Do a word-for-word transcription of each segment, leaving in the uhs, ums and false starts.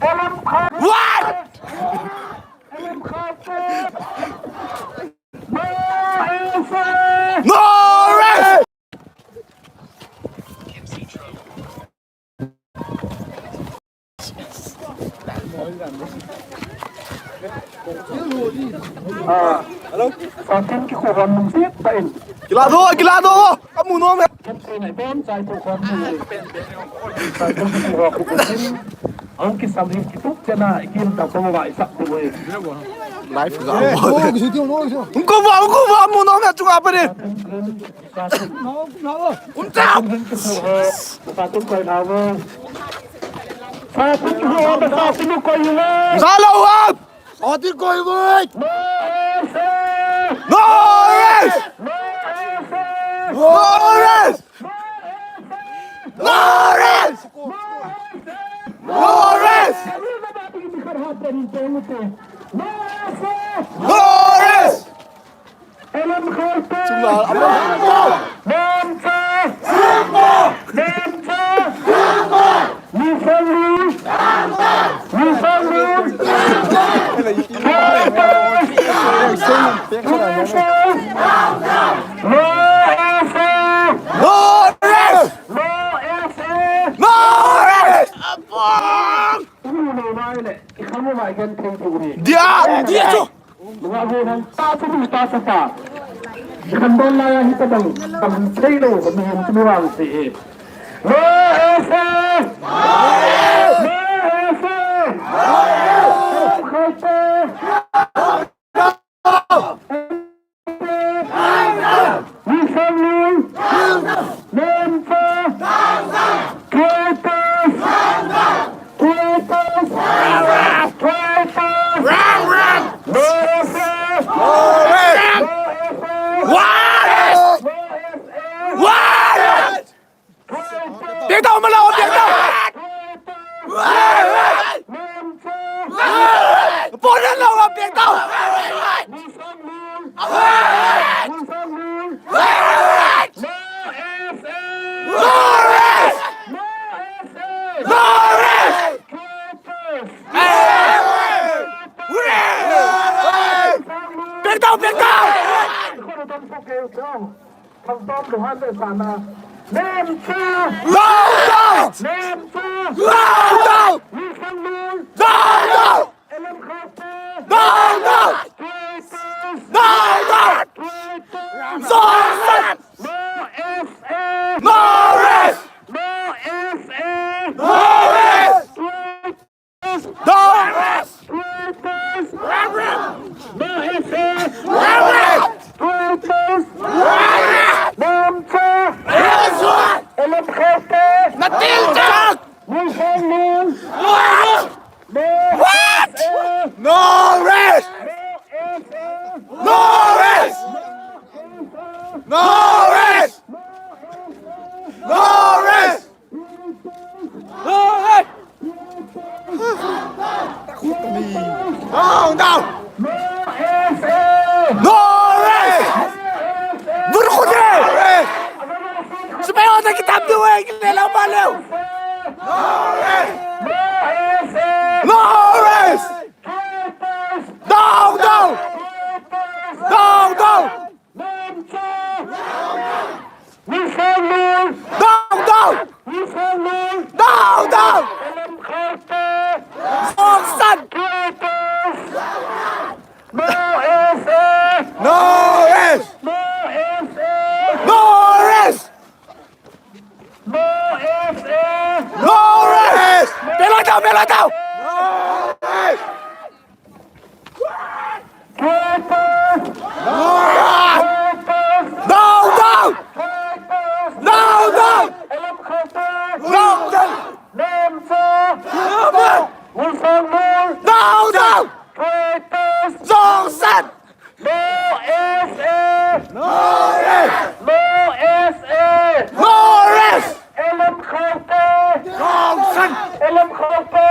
What? No rest! Kila do, kila do. Kamu nom e. Life ga. Ungko ba, ungko ba, mu nom e chunga pa ni. Unta. Sa tung koi na mo. Sa tung koi na mo. Sa tung koi na mo. Sa tung koi na mo. No rest! No rest! No rest! No rest! No rest! Chunga, ama. Nemcha! Nemcha! Misonglu! Misonglu! No S A! No S A! No S A! No rest! Abang! Dia, dia tu. Nga ho hang ta chu mi ta sa ta. Kan don la ya hi ta dang, dang thei lo, mi hang chu mi wang se e. No S A! No S A! Khai te! Misonglu! Nemcha! Traitors! Traitors! Traitors! Wrong, wrong! No S A! No S A! What is? No S A! What is? Traitors! Piang tau, malou, piang tau! Traitors! Nemcha! Pona lou, piang tau! Misonglu! Misonglu! No S A! No rest! No S A! No rest! Traitors! Piang tau, piang tau! Thangtom lu han le sana. Nemcha! Down, down! Nemcha! Down, down! Misonglu! Down, down! Elem Khaute! Down, down! Traitors! Down, down! Traitors! Johnson! No S A! No rest! No S A! No rest! Traitors! Down! Traitors! No S A! Traitors! Nemcha! Elem Khaute! Natil chak! Misonglu! No S A! No rest! No S A! No rest! No rest! No rest! Down, down! No S A! No rest! Burkhude! Sumeo na kitab tu eh, kile lau pa leu! No rest! No rest! Down, down! Down, down! Nemcha! Misonglu! Down, down! Misonglu! Down, down! Elem Khaute! Johnson! Traitors! No S A! No rest! No S A! No rest! No S A! No rest! Pelotao, pelotao! No rest! Traitors! No rest! Traitors! Down, down! Traitors! Down, down! Elem Khaute! Down, down! Nemcha! Down, down! Misonglu! Down, down! Traitors! Johnson! No S A! No rest! No S A! No rest! Elem Khaute! Johnson! Elem Khaute!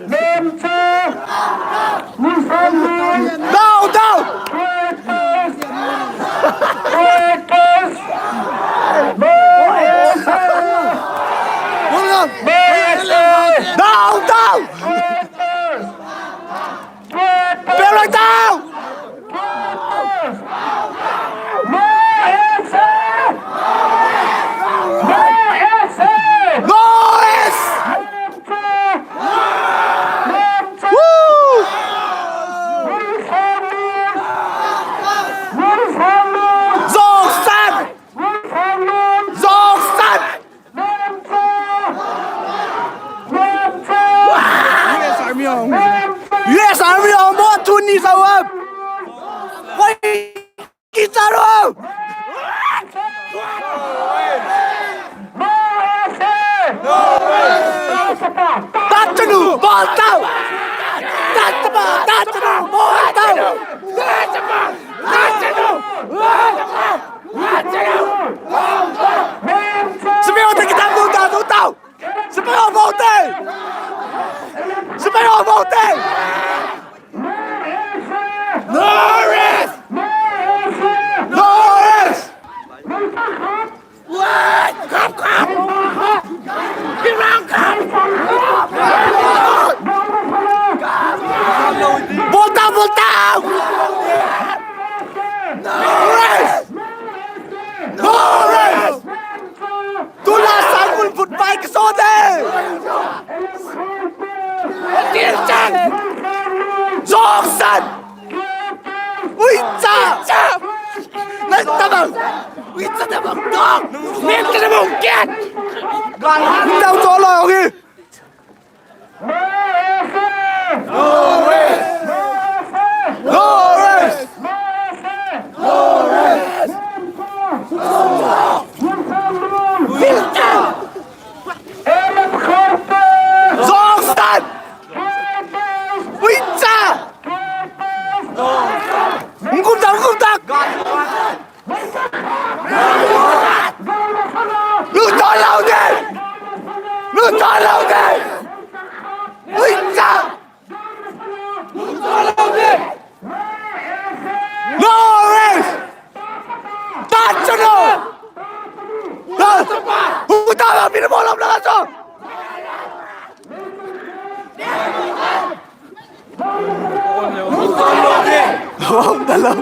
Lemcha! Newfoundland! Down, down! Traitors! Traitors! No S A! No S A! Down, down! Traitors! Traitors! Back down! Traitors! No S A! No S A! No S A! U S Army hung. U S Army hung, mo tuni sa wa. Wai ki sa ro. Tatanu, boltau. Tatanu, tatanu, boltau. Tatanu, tatanu, boltau. Sepai ho te kita voltau, voltau. Sepai ho voltei. Sepai ho voltei. No rest. No rest. What? Come, come. Come, come. Voltau, voltau. No rest. No rest. Tula sangul foot bike so de. Tilchan. Jongsan. Uicha. Nang tabang. Uicha tabang dong. Nang tabang ket. Tau tolo, okay. No rest! No rest! No rest! Jongsan! Uicha! Ngumta, ngumta! Lutho lou ding! Lutho lou ding! Uicha! No rest! Tatanu! Huta ba bin bolom na so! Hukom na lou.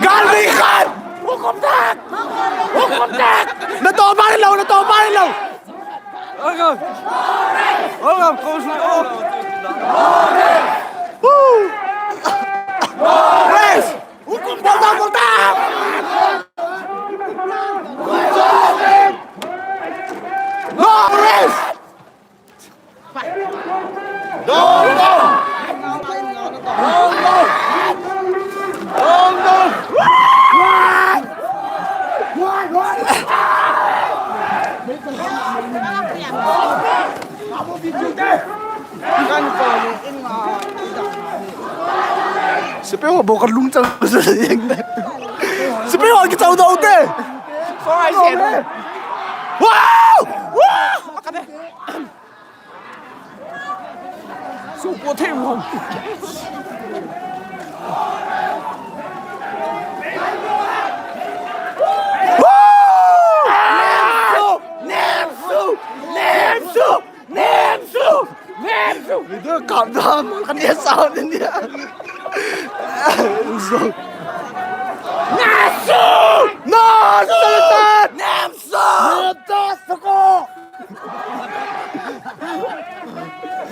Gal ni khat! Hukom tak! Hukom tak! Natoh pa lou, natoh pa lou! Welcome! Welcome! Woo! Rest! Hukom tak! Hukom tak! No rest! Sepai ho bou kalungchang. Sepai ho kichau dau te. Wow! Wow! Su ko thei mo. Wow! Nem su! Nem su! Nem su! Nem su! Video kap dam, kan dia sound in dia. Zo. Nem su! No, Sultan! Nem su! Nem su ko!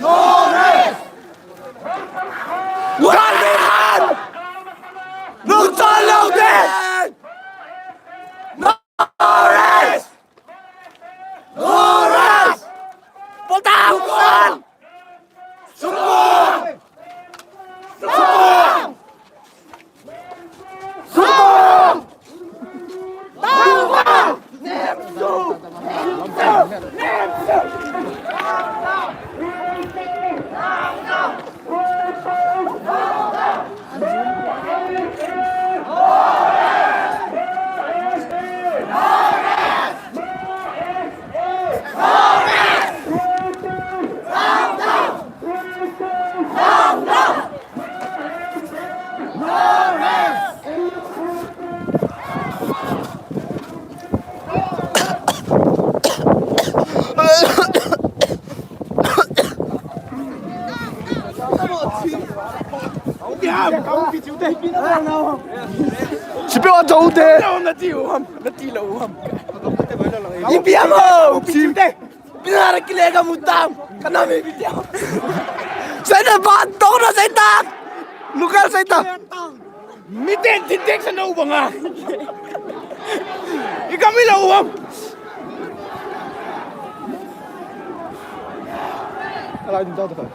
No rest! Gal ni khat! Lungchon lou ding! No rest! No rest! Pultang! Sukong! Sukong! Sukong! Tangwang! Sipi o chau te. Nati u ham, nati lo u ham. Ipi ham o. Pinara kilega mutam. Kana mi video. Saita ba tong na saita. Local saita. Miten titik sa nau banga. Ikami la uam. Ala ni tau tau.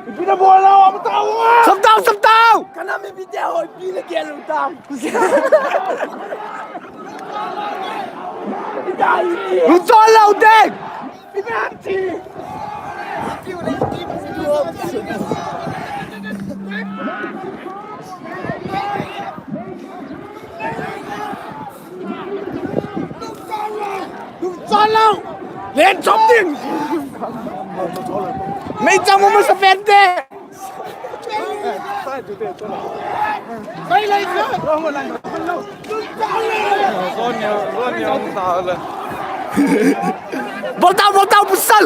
Ipina bola uam tau. Samtau, samtau. Kana mi video ipina kelu tam. Lucholo ding. Lucholo. Len chom ding. Mei chang mo sa pente. Voltau, voltau, pusal.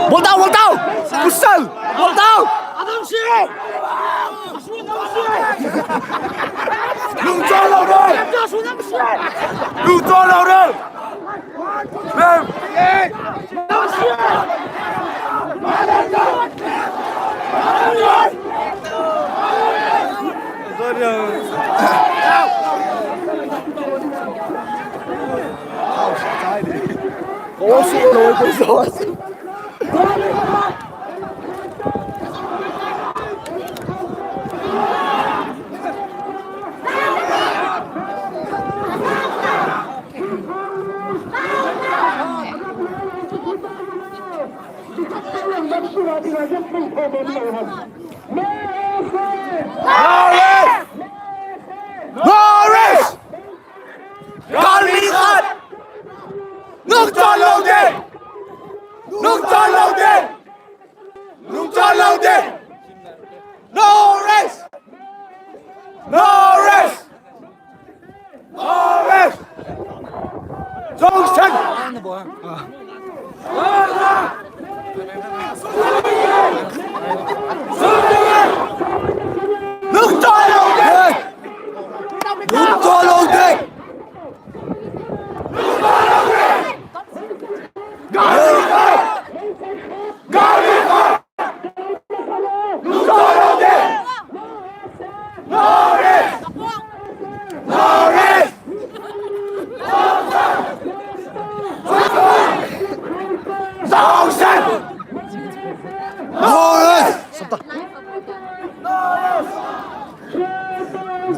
Voltau, voltau, pusal. Voltau. Lungcholo ding. Lungcholo ding. No rest! Kalmi khat! Lungcholo ding! Lungcholo ding! Lungcholo ding! No rest! No rest! No rest! Junction! Lungcholo ding! Lungcholo ding!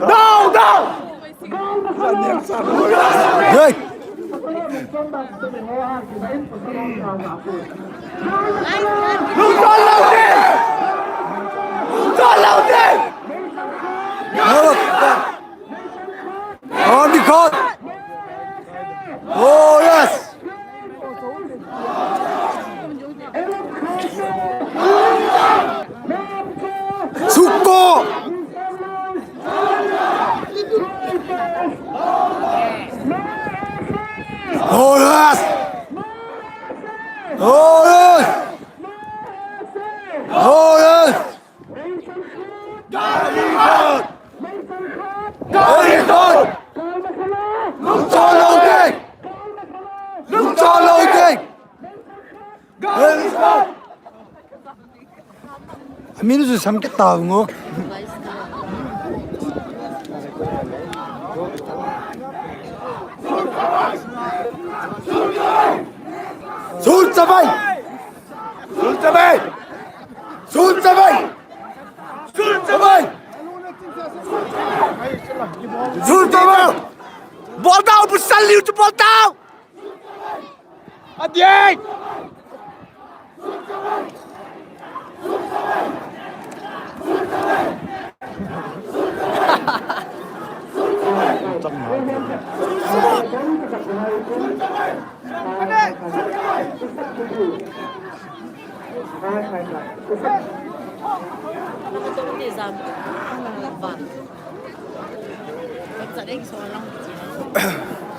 Down, down! Hey! Lungcholo ding! Lungcholo ding! Oh, because. Oh, yes! Suko! Oh, yes! Oh, yes! Oh, yes! Very good! Very good! Lungcholo ding! Lungcholo ding! Very good! Amin su sam ke tau ngo. Sun sabai! Sun sabai! Sun sabai! Sun sabai! Sun sabai! Bol tau, pusal liu chu bol tau! Adiai!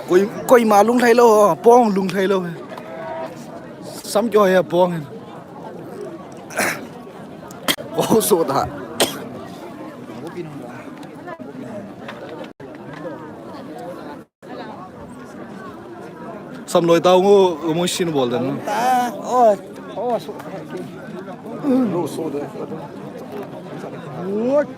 Koi, koima lunglhai lou, pong lunglhai lou. Sam kyo ya pong. Oh, so da. Sam loi tao ngo, mo sin bol den. Ta, oh, oh, so. Lo so de. What?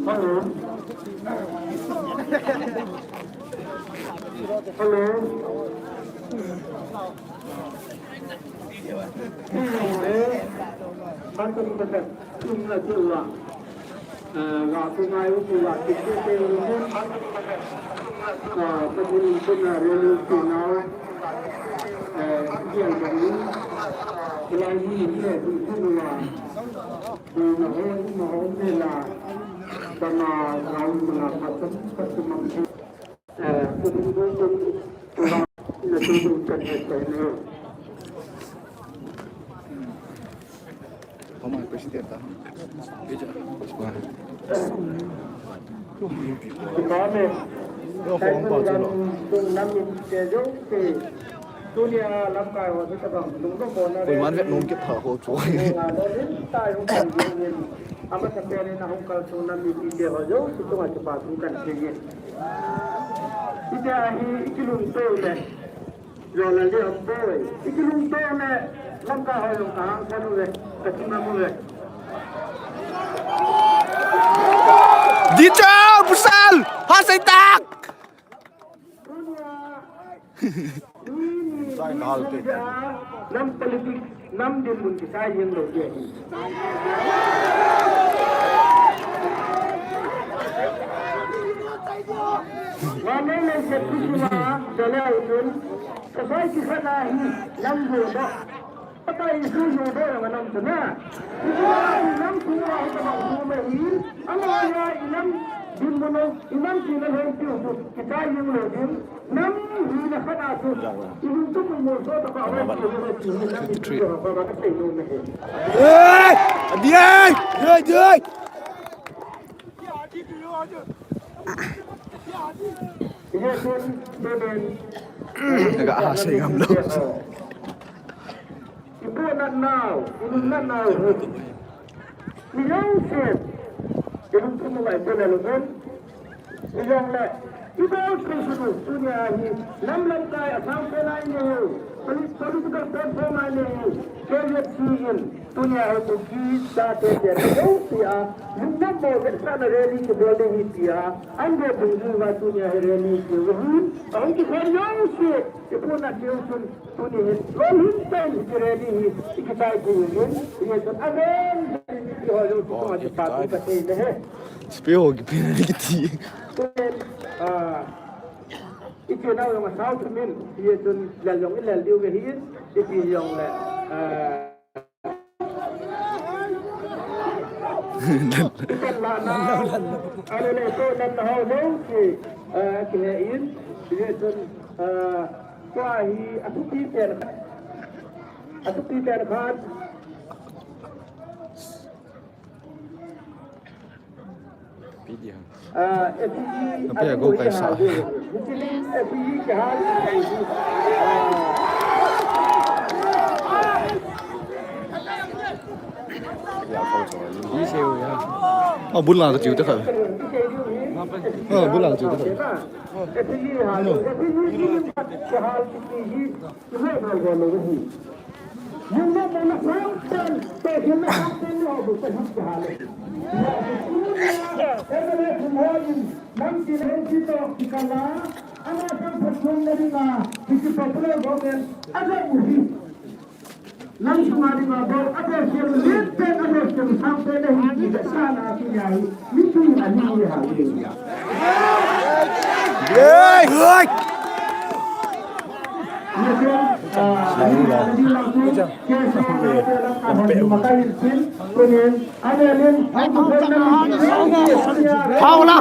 Hello. Hello. Former president ta. Yo, form pa chu lo. Koiman vet nom kit tha ho chu. Ama sa pele na hung kal sung nam mipite ho jouse chunga kipa thu kan sei e. Hitia hi i kilungto le. Jolal ding aum poi. I kilungto le. Lamkai ho jong ka hangsan uve. Ka chingam uve. Dicho, Busal! Hasai tak! Tunia. Sai ka hal te. Nam politics, nam dinmun kisai jeng lou ding ahi. Vanoi leiset kisima, Jalel chun, kasai kikhat a hi, nam jodoh. Pakai Jesu jodoh jong anam chu na. Hiche a hi nam thua hi tabang thum ahi, amahon a i nam dinmun u, i nam china lhon tiu chu, kichai jeng lou ding. Nam hina khat a chu, i lungthim u molso tah a, Three. Hey! Adiai! Adiai! Ka ha sei ngam lou. Ibu anak nau, ibu anak nau. Ni jong se, ibu tu mo lai pun lalu kan. Ni jong le, ibu tu sunu, tunia hi, nam lamkai, asam pelai ni ho, poli-, political platform ai ni ho, K Z C in, tunia hi Kuki, sa te te, jong sia, lungmong mo, ke sa na rally kibol ding hi sia, an de bung ju va tunia hi rally kibol hi, ahung kikhen jong se, ibu anak jong sun, Tuni hin, lolhing pen hi rally hi, i kichai thei uvin, i ngen chun aven, i ho jong chu tuma chu pa tu ka thei le he. Spe ho kipe le kiti. Tuni, ah, i chenau jong asao thumin, i ngen chun lel jong i lel diu ve hin, i pi jong le, ah, Lalou, lalou. Tua hi athupi pen khat. Athupi pen khat. Pi dia. Pi a go kai sa. A bul lang ka chiu te kha. A bul lang ka chiu te kha. Lampi len kito kikala, ama tang phathum na dinga, kiki popular government, aga uhi. Lam sunga dinga bol, aga sel, len pen, aga sel, sang pen, na hi, ki, ka sa na, ki, ya, hi, mi tu, a, ni, ha, ni, ya. Yay! Yay! Paula.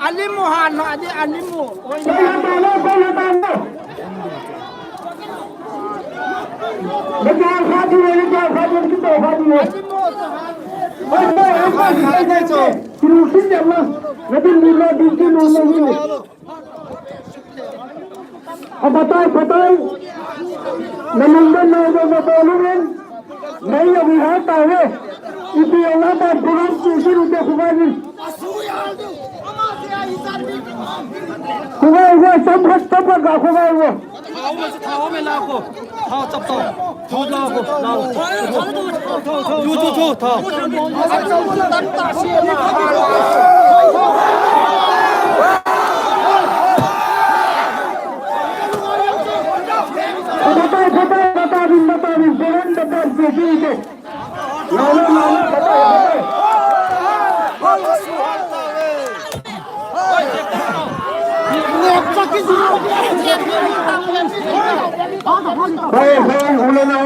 Alimu han, ali, alimu. Oi, Abatai, batai. Namunda na na na na na. Nai ya wi ha ta he. Ipi ya la ta program ki ki ru te kubai ni. Kubai wa sam hat ta pa ga kubai wa. Thao me, thao me la ko. Thao chap to. Thao la ko. Lao. Thao, thao, thao, thao. Chu, chu, chu, thao. Phatai, phatai, phatai, phatai, phatai, phatai, phatai. Hai, hai, hula na.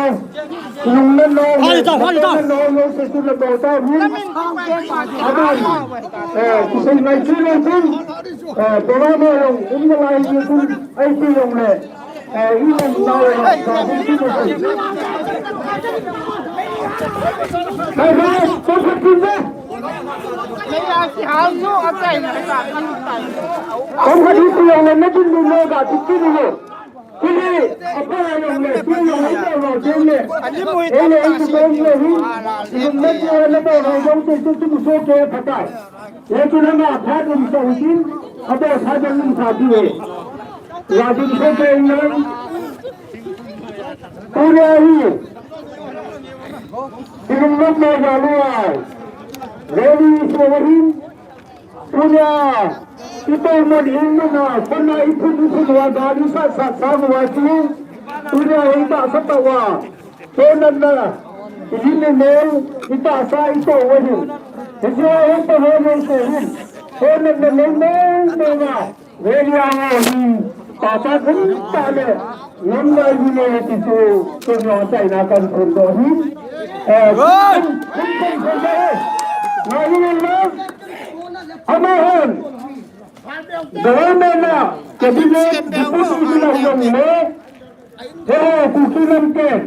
Nung na no. Hai, ta, hai, ta. Nung na no, se tu na bo ta. Aban. Eh, kisai mai tu na tu. Eh, bola mo long, um na lai tu. Ai tu long le. Ye tu na ma pha dum sa u tin, a bo sa dum sa ti ve. Wa dum sa ke nan. Tuna hi. Dum na ma ya lu a. Ready for him. Tuna. Ito mo ni na, sana ipu ipu wa ga ni sa sa sa wa ti. Tuna hi ta sa ta wa. Honan na, ili ne neu, ita sa ito wahin. Hijira ho pa ho ne se hin. Honan na ne ne ne na. Velia ho hin. Papa kun ta le. Nam na ili ne ti tu. Tu no chai na kan kun do hin. Eh, kun kun kun kun. Na ili ne. Ama hon. Dawai me na. Cabinet. Deputy Minister yong le. Hello, Kuki Lamkai.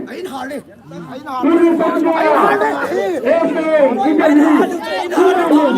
Kuri Pangwa. Ese, Italy. Kuri Pangwa.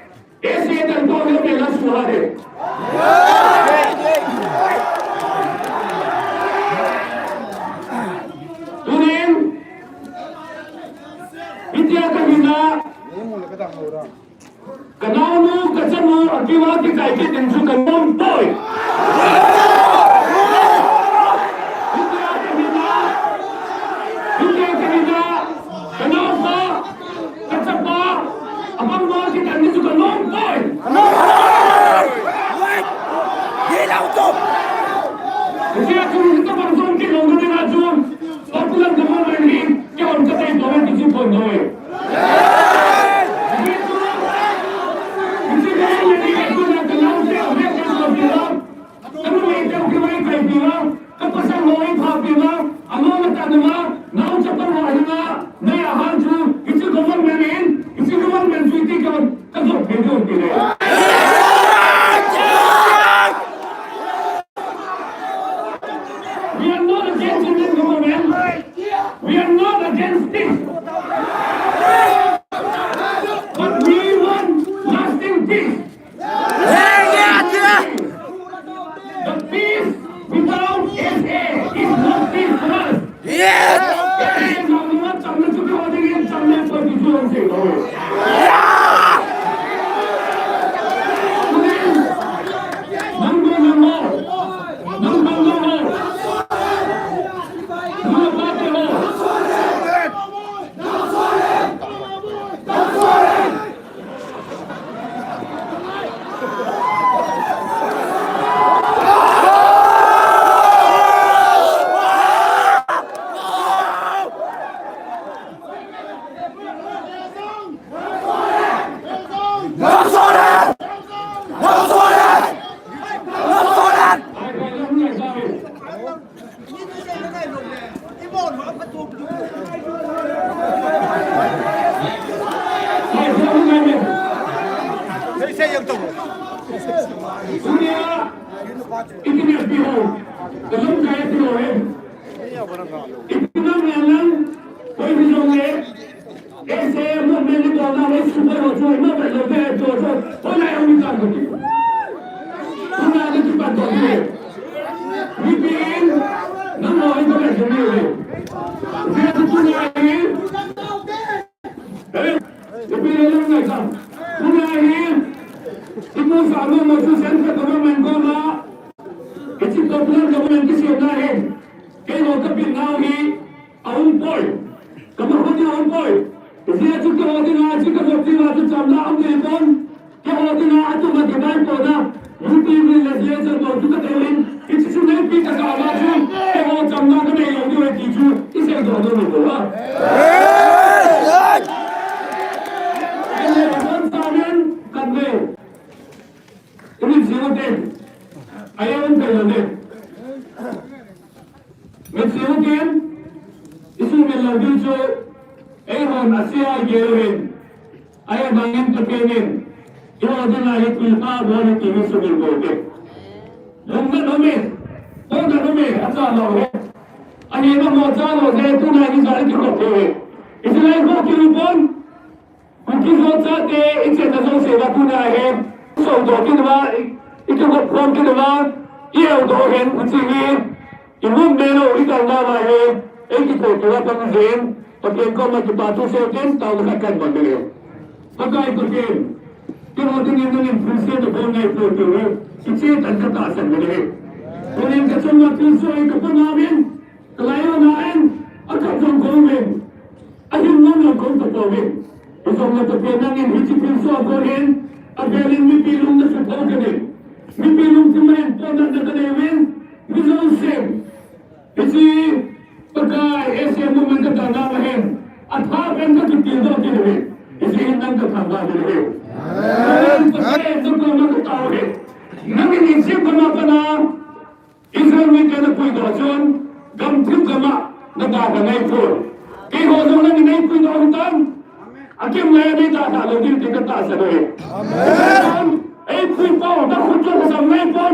Ese dan ko yo me la suha de. Tunin, hitia kahina, kanaonu, kachanu, akiva kichai kit ding chu kanom poi. Hitia kahina, hitia kahina, kanaopa, kachapa, abang ba kitan ni chu kanom poi. Hitia chu hitabang jong kilou ding a chu, popular government ni, kihon kathei poi, kichi pon noi. Tunia, ikinepi ho, kalamkai ti ho e. Ikinepi lang, koi hijongle, S A M movement ni kona, wei supai ho chu, ima pai lou te, chu, chu, kona ya umi tan ko ti. Kona ni kipat ko ti. Mipin, nang ho, ito ka jumi ho. Kaya tu kona ni, eh, ipi le lang na sa. Kona ni, imu sa mo mo chu central government kona, hiche popular government kisem na hi. Keiho kapilna hi, aum poi. Kama ho ni aum poi. Hijeh chun keiho dinga, hiche ka jot dinga chu chamna aum ding pon. Keiho dinga, atum a kivaipohna. U P legislature bou chu kadeuvin. Hiche chu neipi tah a chu. Keiho chamna kanei lou diu ahi ti chu. Isei doh doh lou bou a. Election samin kanei. Ini jiu tin. Ayan thei lou le. Mit jiu tin. Isuhmil lou diu chu. Eihon asia gel uvin. Ahivangin Pathen in, eiho dinga hi thilpha bol e ti hi suhmil bol te. Lungna um e, lungna um e, acha lou e. Ahina mo cha lou e, tuna hi ja kikhop thei e. Isilai ho kilu pon, Kuki ho chate, ichenna jouse uva tuna hi, sodoh kit uva, i, ikikhop khom kit uva, i-eudoh hen, hiche hi, I movement u, i kalna uva hi, eikithopi uva pang jin, Pathen koma kipa thu seiu tin, taona khat kahin bol ding ahi. Pakai Pathen, keiho dingin nangin thilse nabol ngai poi ti hi, kicheh tah in katahsan uvin ahi. Tunin kachunga thilsoh hi kapan uvin, kalai uva in, akap jong kaum in, ahin nom jong kaum tapouvin. Hijongle Pathen nangin hiche thilsoh a kon hin, avel in mipi lung nasutho kit in. Mipi lungthim a hin pohnatna kanei uvin, mi jousen. Hiche Pakai S A M movement kadanna uva hin, athah pen kakitil doh kit uve. Hiche hin nang kathangvah uvin ahi. Amen. Pakai, nakoma katao uve. Nangin Egypt gam a pat a Israel mite napuidoh chun, gamthip gam a nadalha naipon. Keiho jong nangin neipuidoh hitan. Akimlai a neidalha lou ding ti katahsan uve. Amen. Eipui pau, nakhut jong kasam naipon.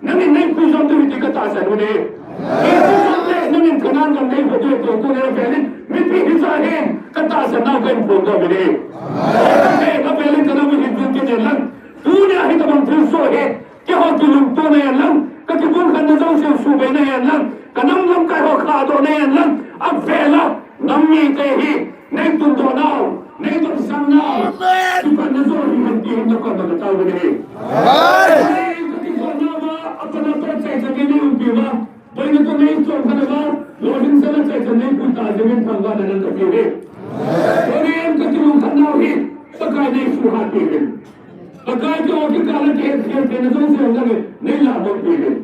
Nangin neipui jom diu ahi ti katahsan uve. Eipui jom le, nangin Canaan gam neipui diu ahi ti tuni avel in, mipi hijat hin, katahsan nau kahin phongdoh uve. Amen. Avel in kanam in hin tin kin hen lang. Tunia hitobang thilsoh hi, keiho kilungtona hen lang, kakipulkhatna jouse suhbeina hen lang, kanam lamkai ho khahdohna hen lang, avel a, nam mite hi, neitundoh nau, neitunsan nau, amen, kipatna joh hih hen ti hin nakoma katao uve. Amen. Kakipatna uva, apat a pat chaichan neiumpi uva, boina toh neichon khat uva, lolhing sel a chaichan neipui tah jeh in thangvahna nang kapeh uve. Tunin kakilungkhat nau hi, Pakai neisuhhat peh uvin. Pakai keiho kikah a kihetkhel theina jouse jong nangin neilah bol peh uvin.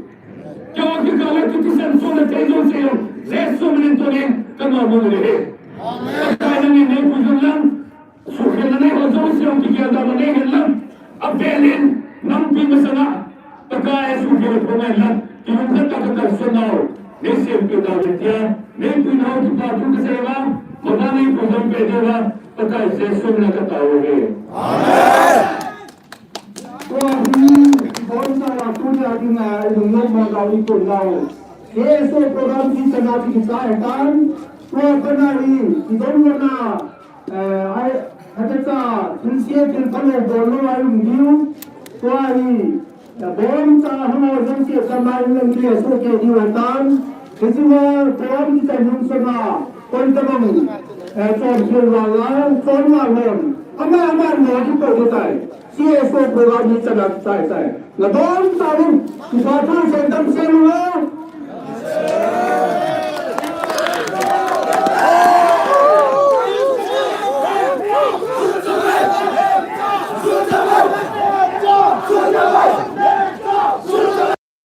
Keiho kikah a kithisan sohna thei jouse jong Jesu min in tunin kanom uve. Pakai nangin neipui jing lang, suhkhelna neiho jouse jong kigeldohna neihin lang, avel in nampi masanga Pakai suhkhel phongai lang, kilungkhat tah a kakalson nau neisempeh tauvin tia, neipui nau kipa thu kasei uva, mama neipui jom peh diuva, Pakai Jesu min a katao uve. Amen. Tua hi, ibonchauva tunia dinga ilungnom mongmong u ikon nau K S O program hi chana ti kichai tan. Tua pana hi, idon lona, eh, ai, hatacha, thilse thilphalou bol lou a um diu. Tua hi, iboncha hamo jong se sama in lang K S O ke diu tan. Hichea program kichai nung sunga, koitabang, eh, chonkhel vala, chon val hon. Ama, ama, mo kipo tai. C S O program hi chana chai chai. Nabonchauvin, kipathu seidan seiuva,